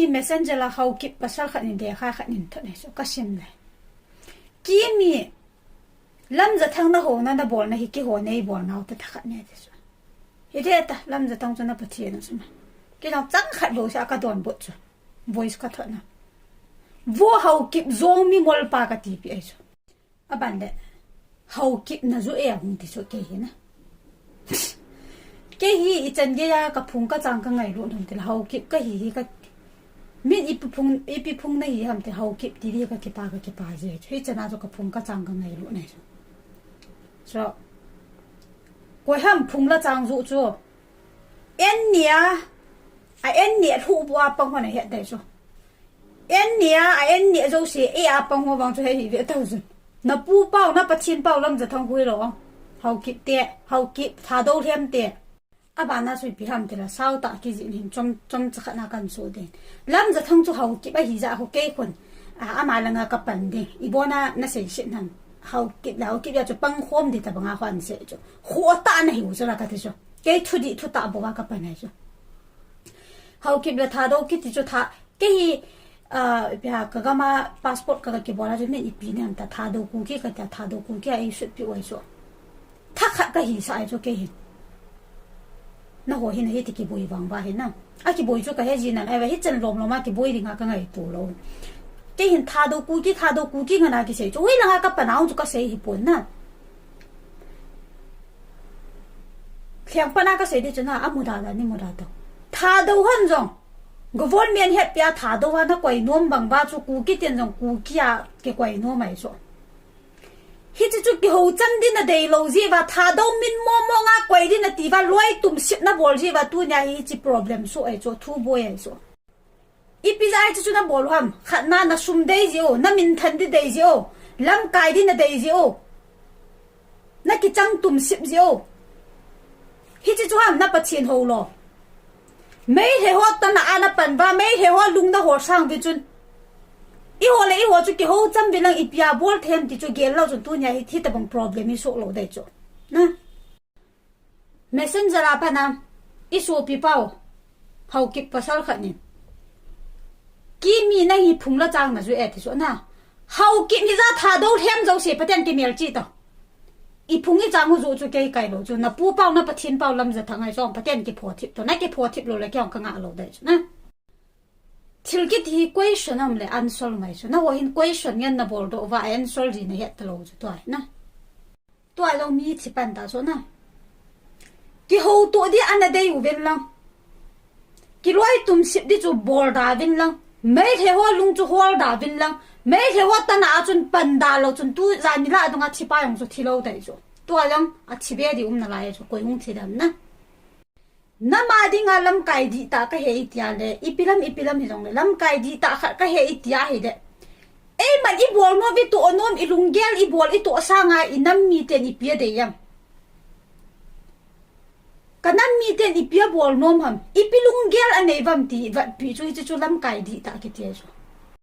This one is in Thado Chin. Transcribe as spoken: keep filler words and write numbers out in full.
Messenger a Haokip pasal khat in lekha khat in thot ahi chu, ka sim le. Kimi Lamjathang na houna na bolna hi keiho nei bolnau tah khat nei ti chu. Hiti ta, Lamjathang chu na Pathen ahi chu na. Kei jong chang khat bou sa ka donbut chu. Voice ka thot na. Vo Haokip jong mimol pa ka tipi ahi chu. Aban le, Haokip na ju e a hung ti chu kei hi na. Kei hi ichan gei a ka phung ka chang ka ngailut nom ti le Haokip ka hi hi ka. Min ipi phung, ipi phung na hi ham ti Haokip ti di ka kipa ka kipa je. Hichan a chu ka phung ka chang ka ngailut na chu. So, koi ham phung la chang ju chu. En nia, a en nia lhuh bu a pang ho na het dai chu. En nia, a en nia jouse, e a pang ho vang chu hei hi ve tau chun. Na pu pau, na Pathen pau Lamjathang hui lo. Haokip te, Haokip, Thadou lhem te. Abana chu ipi ham ti la, sao ta kijih hin chom, chom cha khat na kan so den. Lamjathang chu Haokip ahi ja ho kei khun. A, ama langa ka pan di. Ibona na sei sit nam. Haokip la, Haokip ya chu pang khom di ta banga hon sei chu. Kho ta na hiu chu la ka ti chu. Kei thu di thu ta bou a ka pan ahi chu. Haokip le Thadou kiti chu tha, kei hi, ah, ipi ham ka gam a passport ka, ka kibol a chu min ipi nam ta Thadou Kuki ka ta Thadou Kuki a i sut pi oi chu. Tha khat ka hi sa ahi chu kei hi. Na ho hi na hi ti kiboi vang ba hi na. A kiboi chu ka he ji nan ahi va hichan lom lom a kiboi ding a ka ngaito lou. Kei hin Thadou Kuki, Thadou Kuki ngan a kisei chu. Ui langa ka pan a chu ka sei hi pon na. Lheng pan a ka sei di chu na, a muda da ni muda tau. Thadou hon jong. Government hetpi a Thadou a na koi nom bang ba chu Kuki ten jong Kuki a kikoi nom ahi chu. Hichi chu kihou cham din na dei lou ji va Thadou min mo mo nga koi din na ti va loi tum sip na bol ji va tunia hi hichi problem so ahi chu thu boi ahi chu. Ipi ja ahi chu na bol ham. Khat na na sum dei ji o, na min than di dei ji o. Lamkai di na dei ji o. Na kichang tum sip ji o. Hichi chu ham na Pathen hou lo. Meitei ho tana a na pan va, Meitei ho lung na hol sang vi chun. Eiho le eiho chu kihou cham vi lang ipi a bol them ti chu gel lou chun tunia hi, hitabang problem hi so lou dei chu. Na. Messenger a pat na, i sopi pau, Haokip pasal khat nin. Kimi na hi phung la chang na ju e ti chu na. Haokip hi ja Thadou lhem jouse Pathen kimelchih tau. I phung i chang u ju chu kei kai lou chu. Na pu pau, na Pathen pau Lamjathang ahi jong Pathen kiphothip tau. Na kiphothip lou le kei jong ka ngah lou dei chu na. Thil kiti hi question um le answer ngai chu. Na ho hin question ngen na bol doh va answer ji na het ta lou chu tua hi na. Tua jong mi thi pan ta chu na. Kihou to di ana dei u vin lang. Kiloi tum sip di chu bol da vin lang. Meitei ho lung chu hol da vin lang. Meitei ho tana a chun pan da lou chun tu jani la dunga thi pa jong chu thi lou dei chu. Tua jong a thi be di um na lai chu koi hung thi dam na. Nama dinga lamkai dihtah ka he i tia le, ipi lam, ipi lam hi jong le, lamkai dihtah khat ka he i tia hi le. Eiman i bol nom, i toh nom, i lunggel, i bol, i toh sanga, i nam miten ipi a dei am. Ka nam miten ipi a bol nom ham, ipi lunggel a nei vam ti, vatpi chu hichi chu lamkai dihtah kiti ahi chu.